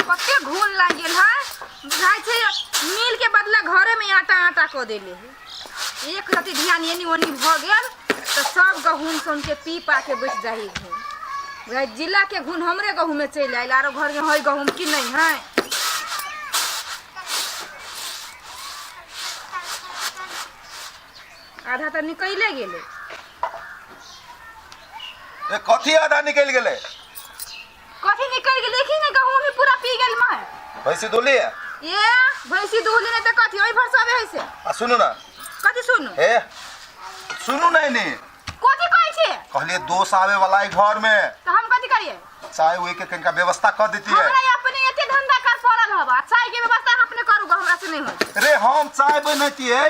कते घून लागि गेल है बुझाइ छै मिल के बदला घरे में आटा आटा कऽ देले है। एक रति ध्यान एनी ओनी भऽ गेल तऽ सब गहूम सुन के पी पा के बैठ जाही घून। बुझाइ जिला के घून हमरे गहूम में चलि आयल, आरो घर में है गहूम कि नहीं है। आधा तऽ निकले गेलै। ए कथी आधा निकलि गेलै? कथी निकल गेल देखी ने, गहूम भी पूरा पी गेल मैं। भैंसी दुहली है? ये भैंसी दुहली नहीं तऽ कथी ओहि भर सबे है से। आ सुनू ना। कथी सुनू? हे सुनू नहीं नी। कथी कहै छी? कहलिए दोस्त आवे वाला है घर में। तऽ हम कथी करिए? चाय उई के कनिका व्यवस्था कर देती है। हमरा अपने एते धंधा कर पड़ल हवा, चाय के व्यवस्था अपने करू, हमरा से नहीं होई। रे हम चाय बनैती है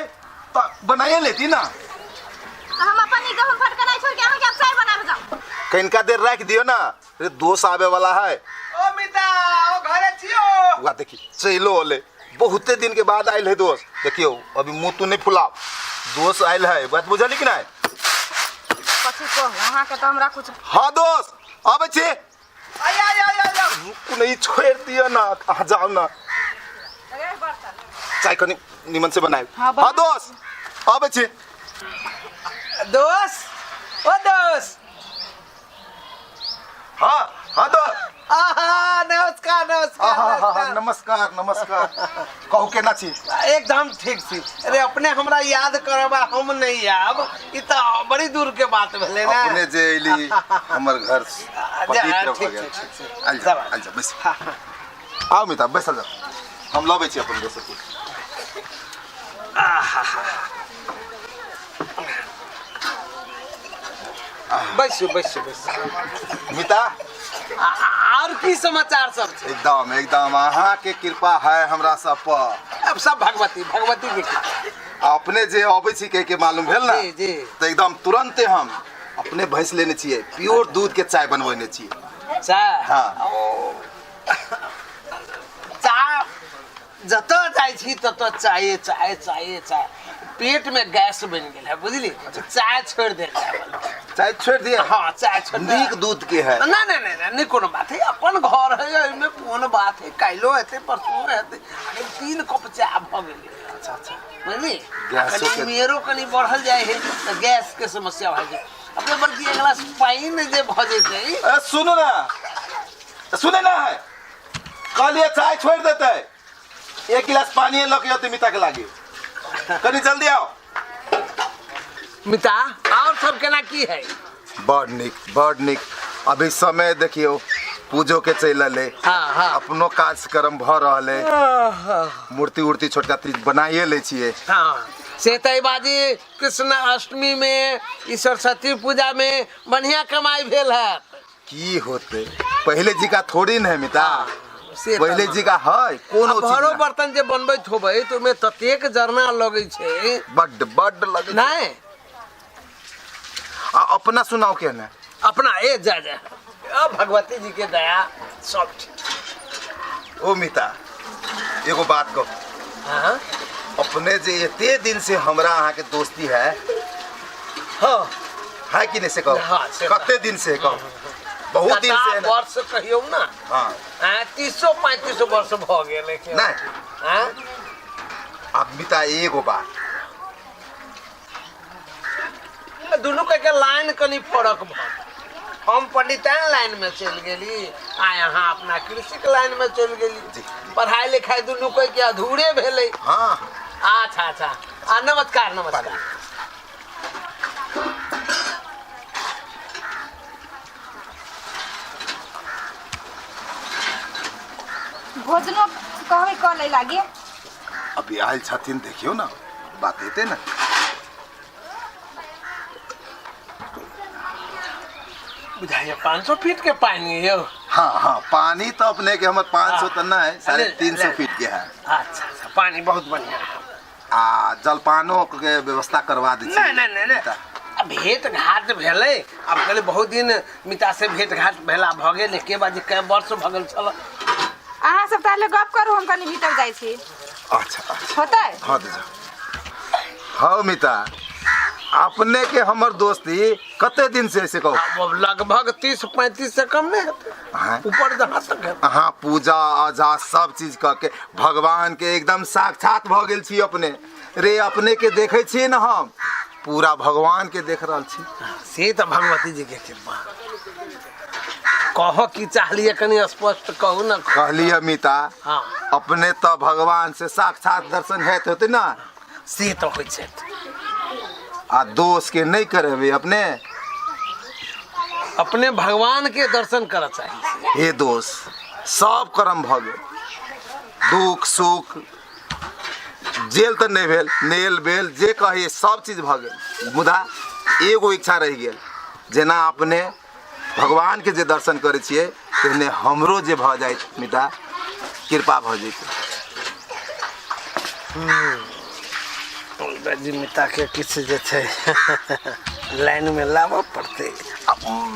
तो बनाइए लेती ना। तो हम अपन ई गहूम फटका नहीं छोड़ के अहाँ के अब चाय बनाबे जाओ। कनिका देर रख दियो ना, रे दोस्त आवे वाला है। ओ मिता, ओ घरे छियो। वाह देखी चलो ओले बहुते दिन के बाद आयल है दोस्त। देखियो अभी मुंह तू नहीं फुलाओ, दोस्त आयल है, बात बुझली कि नहीं? कथी कहू अहाँ के तो हमरा कुछ। हाँ दोस्त आबै छी। आय आय आय आय। रुकू नहीं, छोड़ दियो ना, अहाँ जाओ ना। चाय कनी निमन से बनाए। हाँ, बना। हाँ दोस्त आबै छी। दोस्त, ओ दोस्त। हाँ हाँ दोस्त। आहा नमस्कार नमस्कार। आहा, हा, नमस्कार नमस्कार। कहू केना छी? एकदम ठीक छी। अरे अपने हमरा याद करब आ हम नहीं आब, ई तऽ बड़ी दूर के बात भेलै ना। अपने जे अयली हमर घर पवित्र भऽ ठीक गेल। छै, ठीक छै। आयल जाउ, आयल जाउ, बैस। आउ मिता, बैसल जाउ। हम लबै छी अपन दोसर कुर्सी। बैसू बैसू बैसू। मिता और की समाचार सब छै? एकदम एकदम अहाँ के कृपा है हमरा सब पर। अब सब भगवती भगवती के कृपा। अपने जे अबै छी कह के मालूम भेल ना? जी, जी। तऽ एकदम तुरंते हम अपने भैंस लेने छियै, प्योर दूध के चाय बनबेने छियै। चाय? हाँ। ओ, चाय जतऽ जाइ छी ततऽ चाय चाय चाय चाय, पेट में गैस बनि गेल है बुझली। चाय छोड़ दे। चाय छोड़ दिए? हाँ चाय छोड़ दे। नीक दूध के है। ना ना ना ना नहीं कोनो बात है, अपन घर है, एहिमे कोन बात है, काल्हो हेतै परसों हेतै। अरे 3 कप चाय भऽ गेलै। अच्छा अच्छा। बुझली? गैसो कनि के- मेरो कनि बढ़ल जाइ है तऽ गैस के समस्या भऽ जाइ। अपने बल्कि एक गिलास पानि जे भऽ जेतै। ए, सुनू ना, सुने ना है, कहलिए चाय छोड़ देते, एक गिलास पानी लऽ के अतै मिता के लागी, कनी जल्दी आओ। मिता और सब केना की है? बड़ नीक बड़ नीक। अभी समय देखियो पूजो के चलि एलै। हाँ, हाँ। अपनो कार्यक्रम भऽ रहल है, मूर्ति उर्ति छोटका तीज बनाइए लै छियै। हाँ से तऽ बाजी कृष्ण अष्टमी में ई सरस्वती पूजा में बढ़िया कमाई भेल है। की होते पहले जी का थोड़ी न है मिता, से पहले जी का है कोनो चीज भरो ना। बर्तन जे बनबैत होबै तऽ ओहिमे ततेक जरना लगै छै, बड्ड बड्ड लगै छै। नहीं आ अपना सुनाओ के ने? अपना ए जा जा अब भगवती जी के दया सब ठीक। ओ मिता एगो बात कहो। हाँ? अपने जे एते दिन से हमरा अहाँ के दोस्ती है। हाँ। है कि नहीं से कहो? हाँ, से कते दिन से कहो? बहुत दिन से है ना? वर्ष कहियो ना। हाँ। हाँ, 300-3500 वर्ष भ गेलै। नहीं। हाँ? अब मिता एगो बात। दुनू के लाइन कनी फरक भ गेल। हम पंडिताइन लाइन में चलि गेली आ यहाँ अपना कृषि के लाइन में चलि गेली। जी। पढ़ाई लिखाई दुनू के के अधूरे भेलै। हाँ। अच्छा अच्छा। आ नमस्कार नमस्कार। भोजनो कहबै कऽ लै लागी। अभी आयल छथिन देखियौ ना, बात हेतै ना। बुझाइए 500 फीट के पानी यौ। हाँ हाँ पानी तो अपने के हमर 500 तो नहीं है, 350 फीट के है। अच्छा अच्छा पानी बहुत बढ़िया है। आ जलपानो के व्यवस्था करवा दै छी। नहीं नहीं नहीं नहीं। आ भेंट घाट भेलै, आब कहले बहुत दिन मिता से भेंट घाट भेला भऽ गेल, एके बाजी कए वर्ष भऽ गेल छल। अहाँ सब ताहले गप करू, हम कनी भीतर जाइ छी। अच्छा अच्छा। होतै? हाँ दे जाओ। हाँ मिता अपने के हमर दोस्ती कते दिन से से कहू? आब लगभग 30-35 से कम नहीं हेतै। हाँ। ऊपर जहाँ तक हेतै। अहाँ पूजा अजा सब चीज कऽ के भगवान के एकदम साक्षात भऽ गेल छी अपने। रे अपने के देखै छियै ने, हम पूरा भगवान के देख रहल छी। से तऽ भगवती जी के कृपा। कहऽ की चाहलियै, कनि स्पष्ट कहू ने। कहलियै मिता, हाँ। अपने तऽ भगवान से साक्षात दर्शन हेत होते ना? से तऽ होइ छै। आ दोष के नहीं करेबे अपने? अपने भगवान के दर्शन करऽ चाही। हे दोष, सब कर्म भऽ गेल, दुख सुख जेल तऽ नहि भेल, नेल बेल जे कहिए सब चीज भऽ गेल, मुदा एगो इच्छा रहि गेल, जेना अपने भगवान के जे दर्शन करै छियै तेहने हमरो जे भऽ जाय मिता, कृपा भऽ जेतै। मिता के किछु जे छै लाइन में लाबऽ पड़तै।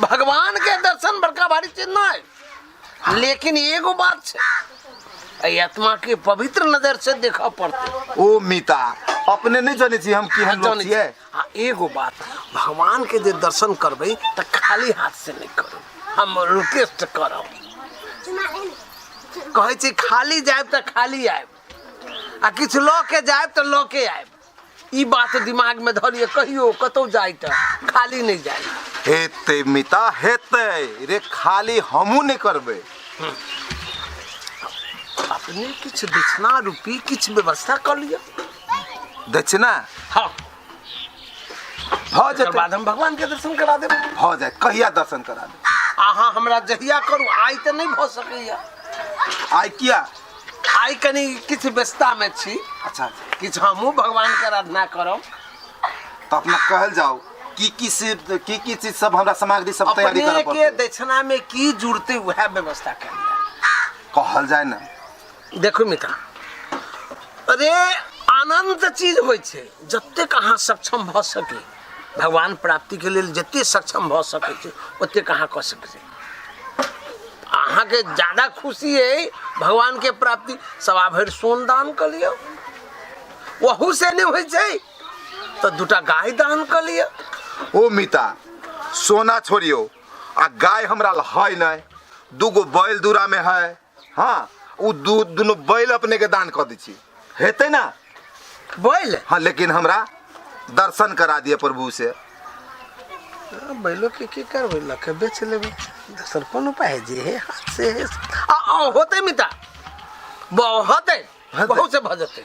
भगवान के दर्शन बड़का भारी चीज नहीं, लेकिन एगो बात छै, एहि आत्मा के पवित्र नजर से देखऽ पड़तै। ओ मिता, अपने नहीं जानै छी हम केहन लोक जानै छियै। छी। आ एगो बात, भगवान के जे दर्शन करबै तऽ खाली हाथ से नहीं करू, हम रिक्वेस्ट करब। कहै छी खाली जायब तऽ खाली आयब, आ किछु लऽ के जायब तऽ लऽ के आयब। ई बात दिमाग में धऽ लिअ, कहियो कतौ जाय तऽ खाली नहीं जाय। हेतै मिता, हेतै रे, खाली हमहूँ नहीं करबै। अपने किछु दक्षिणा रूपी किछु व्यवस्था कऽ लिअ। दक्षिणा? हाँ। भऽ एकर जेतै। बाद हम भगवान के दर्शन करा देब। भऽ जायत। कहिया दर्शन करा देब? अहाँ हमरा जहिया करू, आइ तऽ नहि भऽ सकैया। आइ किया? आइ कनि किछु व्यस्तता में छी। अच्छा। किछु हमहूँ भगवान के आराधना करब। तऽ अपना कहल जाउ, की की से की की चीज सब हमरा सामग्री सब तैयारी अपने करऽ के पड़तै? दक्षिणा में की जुड़तै वएह व्यवस्था कयल जाय। कहल जाय ने। देखू मित्र, अरे अनंत चीज होइ छै, जतेक अहाँ सक्षम भऽ सकी भगवान प्राप्ति के लेल, जतेक सक्षम भऽ सकै छै ओतेक अहाँ कऽ सकै छी। अहाँके ज्यादा खुशी अइ भगवान के प्राप्ति, सवा भरि सोन दान कऽ लिअ, ओहू से नहि होइ छै तऽ दूटा गाय दान कऽ लिअ। ओ मिता, सोना छोड़ियौ आ गाय हमरा लग है नहि, दूगो बैल दूरा में है। हाँ, उ दू दुनू बैल अपने के दान कऽ दै छी, हेतै ना? बैल? हाँ, लेकिन हमरा दर्शन करा दिअ प्रभु से। बैलो के की करबै, लऽ के बेच लेबै, दोसर कोन उपाय है? जे हे हाथ से हे। आ आ, होतै मिता, होतै। हेतै। बहुत से भऽ जेतै।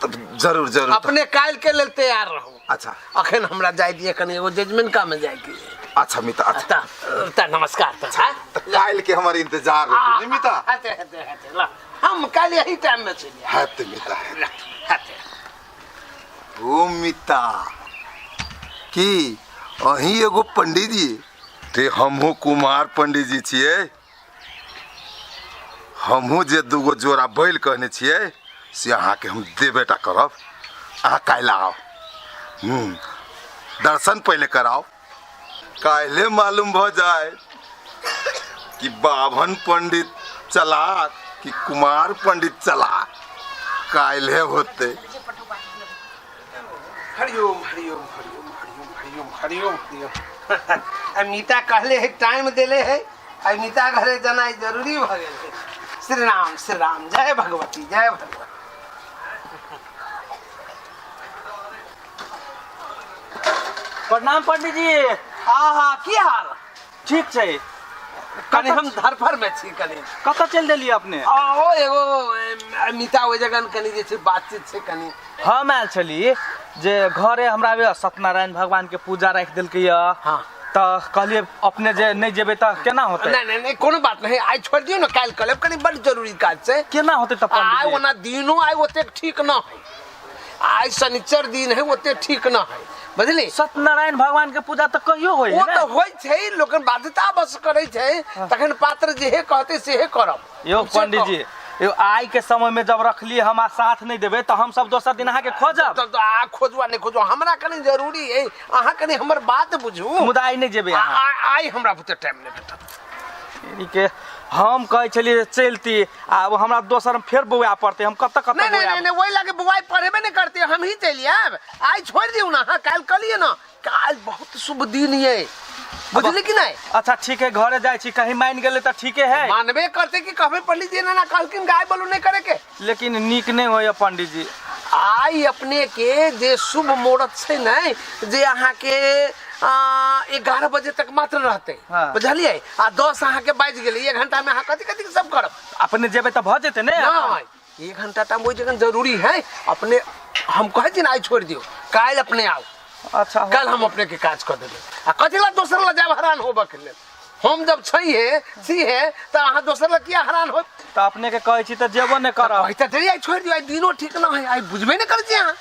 तब जरूर जरूर। अपने काल्हि के लेल तैयार रहू। अच्छा। अखन हमरा जाय दिअ, कनि एगो जजमेंट काम में जाय के। अच्छा मिता, अच्छा। तऽ नमस्कार तऽ। हाँ? तऽ काल्हि के हमर इंतजार रहतै नहि मिता? हेतै हेतै हेतै, ल हम काल्हि यही टाइम में चलि आयब। हेतै मिता, हेतै। हेतै। ओ मिता, की अहीं एगो पंडीजी ते हमहूँ कुमार पंडीजी छियै। हमहूँ जे दूगो जोड़ा बैल कहने छियै से अहाँके हम देबे टा करब। अहाँ काल्हि आउ, दर्शन पहिले कराउ, काल्हि मालूम भऽ जाय कि बाभन पंडित चलाक कि कुमार पंडित चलाक, काल्हि होतै। हरिओम हरिओम हरिओम हरिओम हरिओम हरिओम हरिओम। अमिता कहले है, टाइम देले है, अमिता घरे जाना जरूरी भऽ गेल है। श्री राम श्री राम, जय भगवती जय भगवती। प्रणाम पंडित जी। आहा, की हाल? ठीक छै। कनि हम धरफड़ में छी कनि। कतऽ चलि देलियै अपने? ओ एगो अमिता ओहि जगह कनि जे छै बातचीत छै कनि। हम आयल छली जे घरे हमरा बे सत्यनारायण भगवान के पूजा राखि देलकै यऽ। हाँ। तऽ कहलियै अपने जे नहि जेबै तऽ केना होतै? नहीं नहीं नहीं, कोनो बात नहीं, आइ छोड़ि दियौ ने, काल्हि कऽ लेब, कनि बड जरूरी काज छै। केना होतै तऽ आइ पंडित जी? ओना दिनो आइ ओतेक ठीक न है, आइ शनिचर दिन है, ओते ठीक न है, बुझली? सत्यनारायण भगवान के पूजा तऽ कहियो होइ ओ है ने? तऽ होइ छै, लोकन बाध्यता बस करै छै, तखन पात्र जेहे कहतै सेहे करब। यौ से पंडित जी, यौ आइ के समय में जब रखलियै हम आ साथ नहि देबै तऽ हम सब दोसर दिन अहाँके खोजब। तब तऽ आ खोजुआ नहि खोजुआ, हमरा कनि जरूरी है, अहाँ कनि हमर बात बुझू। मुदा आइ नहि जेबै अहाँ? आइ हमरा बुते टाइम नहि भेटत। यानी के हम कहै छलियै जे चलती, आब हमरा दोसर फेर बौआ पड़तै, हम कतऽ कतऽ नहीं नहीं बौआएब? नहीं नहीं, वही लागे बुआई पढ़ेबे नहीं करते, हम ही चलि आयब। आइ छोड़ि दियौ ने अहाँ, काल्हि कऽ लिअ ने, काल्हि बहुत शुभ दिन ये, बुझली कि नहीं? अच्छा ठीक है, घरे जाइ छी, कहीं मान गेलै तऽ ठीके है। मानबे करते कि कहबे पंडित जी ना कहलखिन गाय बोलू नहीं करे के। लेकिन नीक नहीं होइए पंडित जी। आइ अपने के जे शुभ मुहूर्त छै ने, जे अहाँ के 11 बजे तक मात्र रहते। हाँ। बुझलियै? आ 10 अहाँ के बाजि गेलै, 1 घंटा में अहाँ कथी कथी सब करब? अपने जेबै तऽ भऽ जेतै ने? नहीं, 1 घंटा टाइम ओहि जगह जरूरी है। अपने हम कहै छी ने आइ छोड़ि दियौ, काल्हि अपने आउ। अच्छा, कल हम अपने के काज कऽ देबै। आ कथी ला दोसर ला जायब हैरान होबऽ के लेल? हम जब छैहे छी तऽ अहाँ दोसर ला किया हैरान हो? तऽ अपने के कहै छी तऽ जेबो नहि करब। कहै तऽ आइ छोड़ि दियौ, आइ दिनो ठीक ना है, आइ बुझबे नहि करै छी अहाँ।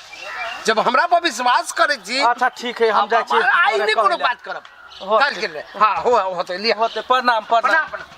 जब हमरा पर विश्वास करै छी। अच्छा ठीक है, हम जाइ छी। आइ नहि कोनो बात करब होतै। काल्हि के लेल। हाँ, हो होतै, लिअ। होतै, प्रणाम प्रणाम। प्रणाम प्रणाम।